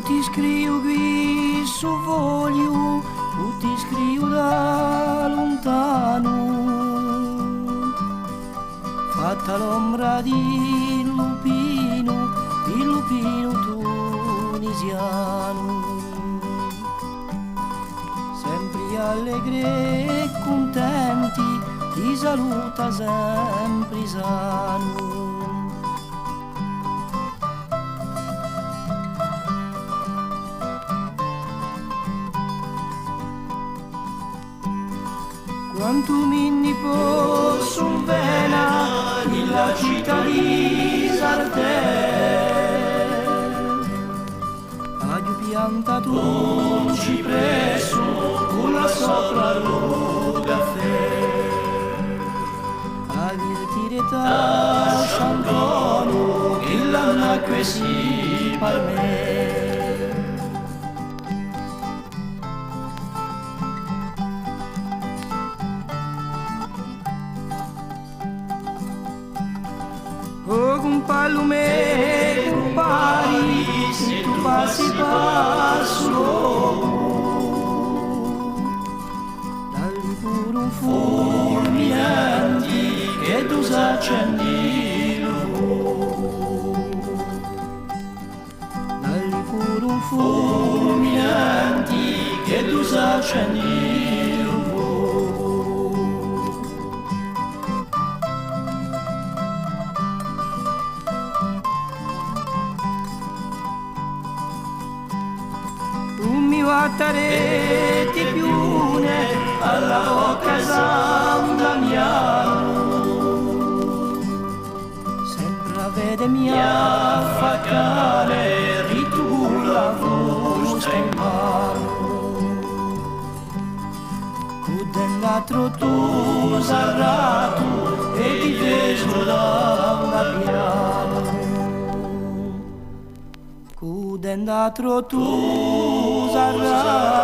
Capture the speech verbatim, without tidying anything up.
Ti scriu quì ssu fogliu, o ti scriu da luntanu, fatta l'ombra di lu pinu, di lu pinu tunisianu. Sempri allegri è cuntenti, ti saluta sempri sanu. Quantu mi ni possu vena in la cità di Sartè, aghju piantatu un cipressu cullà sopra lu caffè. A virtù di sta sciantonu, chì l'annu hè quì sì par mè. O cumpà lu me cumpari, sì tù passi par ssu locu, dalli puru un fulminanti chì tù s'accendi lu focu. Dalli puru un fulminanti chì tù s'accendi lu focu. Ùn mi vattareti più à la bocca San Damianu. Sempre à vedemi affaccà, ritu la frusta in manu. Cù denti à trottu sarratu è ti vesu da una pianu. Cù denti à trottu sarratu.